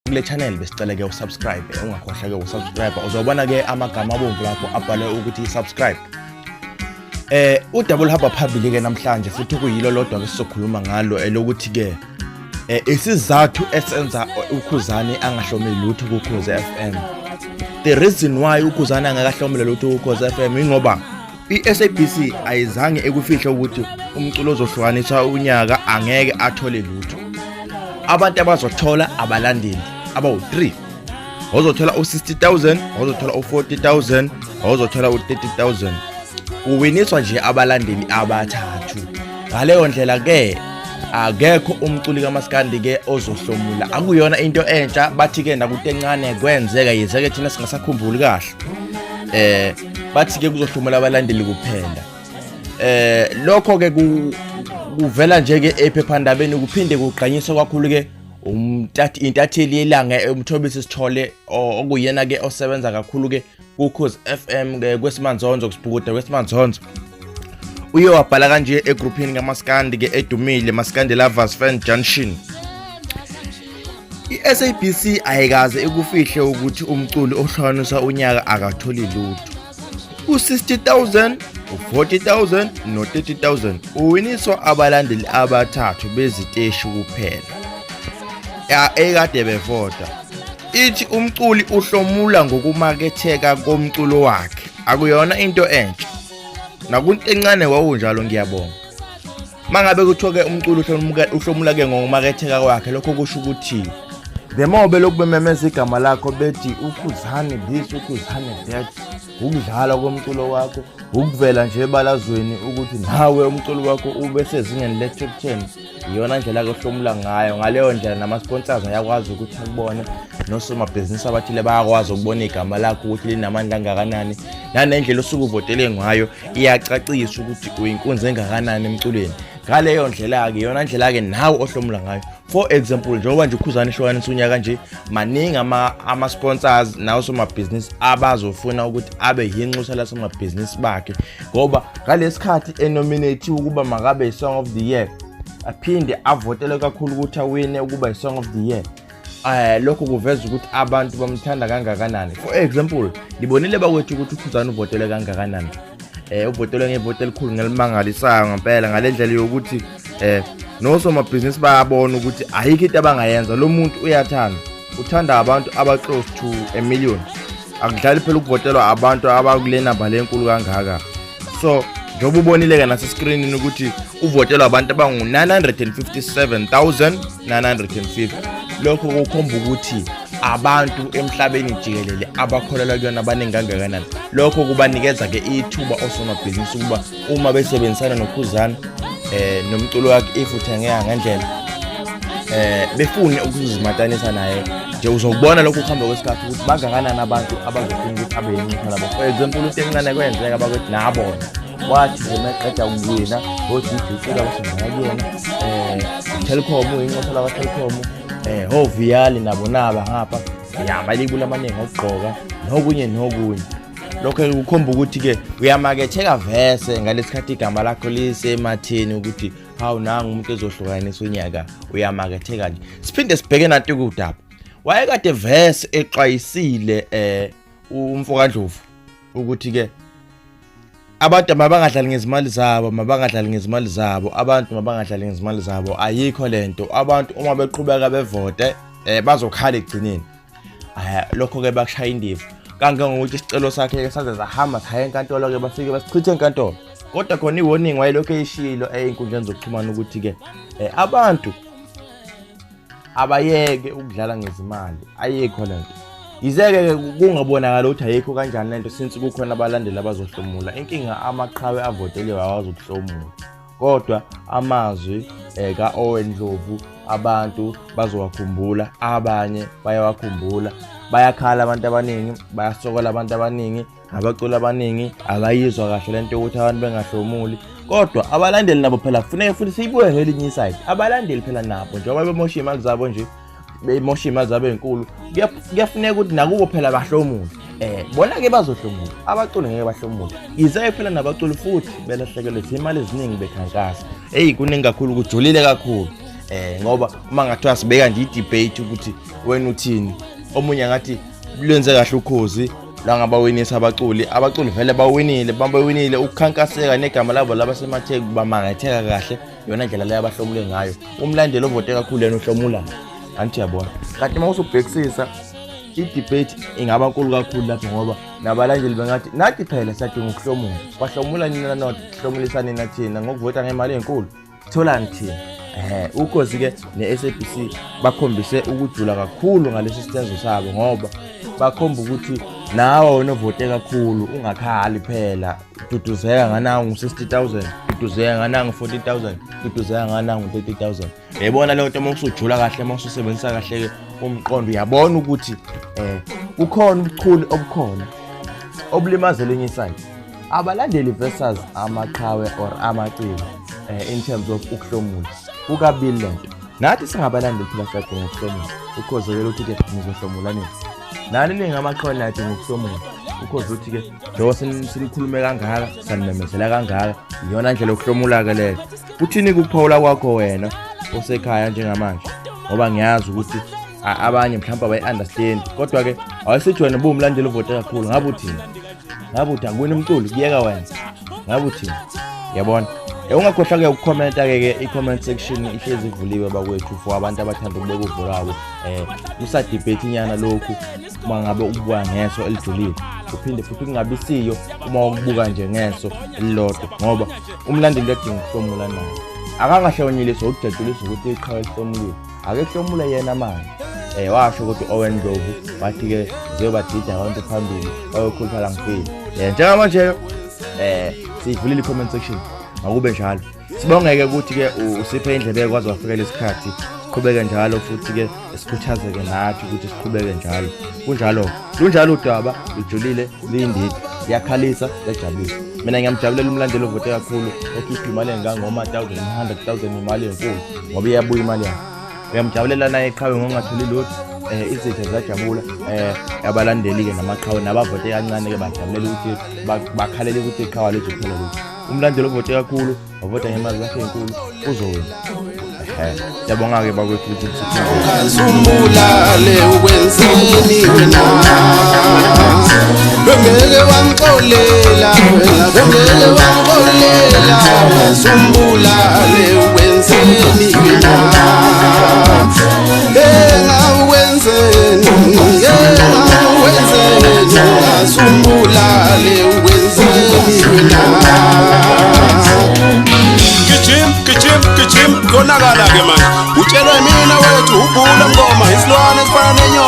Kule channel besicela ke usubscribe, ungakhohlwa ke usubscribe. Uzobona ke amagama abomvu lapho abhalwe ukuthi subscribe. Udaba oluhamba phambili ke namhlanje futhi kuyilo lodwa ke sizokhuluma ngalo elokuthi ke isizathu esenza uKhuzani angahlomeli lutho kuKhozi FM. The reason why uKhuzani angakahlomeli lutho kuKhozi FM ingoba i-SABC ayizange ekufihle ukuthi umculo ozohlukanisa unyaka angeke athole lutho. Abantu abazothola abalandeli abawu-3, ozothola u-60,000, ozothola u-40,000, ozothola u-30,000. Kuwiniswa nje abalandeli abathathu. Ngaleyo ndlela ke akekho umculi kaMaskandi ke ozohlomula. Akuyona into entsha, bathi ke nakutencane kwenzeka, yize ke thina singasakhumbuli kahle. Bathi ke kuzohlomula abalandeli kuphela. Lokho ke kuvela nje ke ephephandabeni, kuphinde kugqanyiswe kakhulu ke umtathi intatheli yelanga uMthobisi Sithole, okuyena ke osebenza kakhulu ke kuKhozi FM ke kwesimanzonzo, kusibhukuda kwesimanzonzo. Uye wabhala kanje egroupini kaMaskandi ke edumile, Maskandi Lovers Fan Junction: I-SABC ayikaze ikufihle ukuthi umculi ohlukanisa unyaka akatholi lutho. U-60,000, u-40,000 no-30,000 uwiniswa abalandeli abathathu beziteshi kuphela ekade bevota. Ithi umculi uhlomula ngokumaketheka komculo wakhe. Akuyona into entsha, nakunto encane wawunjalo. Ngiyabonga. Mangabe kuthiwa-ke umculo uhlomula-ke ngokumaketheka kwakhe, lokho kusho ukuthi the more belokhu bememeza igama lakho, bethi uKhuzani this, uKhuzani that, ukudlala komculo wakho, ukuvela nje ebalazweni ukuthi nawe umculo wakho ube sezingeni le-top 10, iyona ndlela kuhlomula ngayo. Ngaleyo ndlela nama-sponsors ayakwazi ukuthi akubone, nosomabhizinisi abathile bayakwazi ukubona igama lakho ukuthi linamandla angakanani, nanendlela osuke uvotele ngayo iyacacisa ukuthi uyinkunzi engakanani emculweni. Ngaleyo ndlela-ke, iyona ndlela-ke nawe ohlomula ngayo. For example, njengoba nje uKhuzani ehlukanisa unyaka nje, maningi ama-sponsors nawosomabhizinisi abazofuna ukuthi abe yinxusa lasomabhizinisi bakhe, ngoba ngalesi khathi enominate ukuba makabe i-Song of the Year, aphinde avotelwe kakhulu ukuthi awine ukuba i-Song of the Year, lokho kuveza ukuthi abantu bamthanda kangakanani. For example, ngibonile bakwethu ukuthi uKhuzani uvotelwe kangakanani. Uvotelwe ngevoti elikhulu ngelimangalisayo ngempela, ngale ndlela yokuthi nosomabhizinisi bayabona ukuthi ayikho into abangayenza, lo muntu uyathanda, uthanda abantu aba close to a million. Akudlali phela ukuvotelwa abantu abakule namba lenkulu kangaka. So njengoba ubonile-ke naseskrinini ukuthi uvotelwa abantu abangu-957,950, lokho kukhomba ukuthi abantu emhlabeni jikelele abakholelwa kuyona abaningi kangakanani. Lokho kubanikeza-ke ithuba osomabhizinisi ukuba uma besebenzisana noKhuzani nomculo wakhe, if uthengeka ngendlela, befune ukuzimatanisa naye nje. Uzokubona lokhu kuhamba kwesikhathi ukuthi bangakanani abantu abazofuna ukuthi abe yinxusa labo. For example, into encane kwenzeka bakwethu, nabona wathi nje meqeda ukuwina o-DJ Cika basondela kuyena, Telkom, uyinxusa lakwa-Telkom, oViali nabo naba ngapha ya amalibuli amaningi okugqoka nokunye nokunye. Lokho kukhomba ukuthi-ke uyamaketheka vese ngalesikhathi igama lakho lisematheni ukuthi hawu, nangu umuntu ezohlukanisa unyaka, uyamaketheka nje. Siphinde sibheke nanti kudaba, wayekade vese exwayisile umfokaNdlovu ukuthi ke abantu mabangadlali ngezimali zabo, mabangadlali ngezimali zabo, abantu mabangadlali ngezimali zabo, ayikho lento. Abantu uma beqhubeka bevote bazokhala egcineni. Lokho ke bakushaya indiva kangangokuthi isicelo sakhe ke saze sahamba saya enkantolo ke, bafike basichithe enkantolo. Kodwa khona i-warning wayelokhu eyishilo ey'nkundleni zokuxhumana ukuthi ke abantu abayeke ukudlala ngezimali, ayikho lento. Yize-ke kungabonakala ukuthi ayikho kanjani lento, since kukhona abalandeli abazohlomula. Inkinga, amaqhawe avoteliwe awazokuhlomula, kodwa amazwi ka-Owen Ndlovu abantu bazowakhumbula, abanye bayawakhumbula. Bayakhala abantu abaningi, bayasokola abantu abaningi, abaculi abaningi abayizwa kahle lento yokuthi abantu bengahlomuli. Kodwa abalandeli nabo phela kufuneka futhi siyibuke ngelinye iside. Abalandeli phela nabo njengoba bemosha iy'mali zabo nje, bemosha iy'mali zabo ey'nkulu, kuyafuneka ukuthi nakubo phela bahlomule. Bona-ke bazohlomula, abaculi ngeke bahlomule. Yize phela nabaculi futhi belahlekelwe zimali eziningi bekhankasa. Eyi, kuningi kakhulu, kujulile kakhulu. Ngoba uma ngathiwa sibeka nje i-debate ukuthi wena uthini, omunye angathi lwenze kahle Ukhozi langabawinisa abaculi, abaculi vele bawinile, bawinile ukukhankaseka negama labo labasematheki bamaketheka kahle, iyona ndlela leyo abahlomule ngayo. Umlandeli ovote kakhulu yena uhlomula, angithi uyabona. Kanti uma usubhekisisa i-debate ingaba nkulu kakhulu lapho, ngoba nabalandeli bengathi nathi phela siyadinga ukuhlomula, kwahlomula nina not hlomulisani nina thina ngokuvota ngemali enkulu, tholani thina. Ukhozi-ke ne-SABC bakhombise ukujula kakhulu ngalesi senzo sabo, ngoba bakhomba ukuthi nawe wena ovote kakhulu ungakhali phela, duduzeka nganangu 60,000, duduzeka nganangu 40,000, duduzeka nganangu 30,000. Uyayibona leyo nto, uma usujula kahle, uma ususebenzisa kahle-ke umqondo, uyabona ukuthi kukhona ubuchule obukhona obulimaza elinye i-side, abalandeli versus amaqhawe or amaciko in terms of ukuhlomula. Kukabili lento, nathi singabalandeli phela siyadinga ukuhlomula. Ukhozi-ke luthi-ke nizohlomula nini, nani ningamaqhawe niyadinga ukuhlomula. Ukhozi uthi-ke njengoba sinikhulume kangaka, sanimemezela kangaka, iyona ndlela yokuhlomula-ke leyo. Kuthini ukuphawula kwakho wena osekhaya njengamanje? Ngoba ngiyazi ukuthi abanye mhlawumbe abayi-understand, kodwa-ke awusithi wena ubuwumlandeli uvote kakhulu, ngabe uthini? Ngabe uthi akuwina umculo kuyeka wena? Ngabe uthini? Yabona, ungakhohlwa-ke ukukhomenta-ke ke, i-comment section ihlezi ivuliwe bakwethu for abantu abathanda ukubeka uvo lwabo. Kusa-debate inyana lokhu, uma ngabe ubuka ngeso elijulile, uphinde futhi kungabi siyo uma ukubuka nje ngeso elilodwa, ngoba umlandeli uyadinga ukuhlomula naye, akangahlonyiliswa ukujatshuliswa ukuthi iqhawe lihlomulile, ake hlomule yena manje. Washo ukuthi Owen Ndlovu wathi-ke ziyobadida abantu phambili bayokhuluphala ngifile. Njengamanje siyivulile i-comment section, akube njalo. Sibongeke ukuthi-ke usiphe indlebe kwaze wafika lesikhathi, siqhubeke njalo futhi-ke sikhuthazeke nathi ukuthi siqhubeke njalo. Kunjalo, lunjalo udaba, lujulile, liyindida, liyakhalisa, liyajabulisa. Mina ngiyamjabulela umlandeli ovote kakhulu okhipha imali engangoma 1000, 100,000, imali enkulu, ngoba iyabuya imali yakhe. Uyamjabulela naye iqhawe ngokungatholi lutho. Izitha ziyajabula, abalandeli-ke namaqhawe nabavote kancane-ke bajabulela ukuthi bakhalela ukuthi iqhawe lizothola lutho. Umlandeli ovote kakhulu wavota ngemali zakhe enkulu uzowina. Ehe, siyabonga-ke bakwethu ukuthi Umbulale ukwenzeni wena, bengeke wangixolela wena, bengeke wangixolela, umbulale ukwenzeni wena, engawenzeni, engawenzeni, umbulale ukwenzeni wena. Gijim, gijim, gijim, konakala ke manje, utshelwe mina wethu, ubhula mngoma isilwane esifana nenyoka.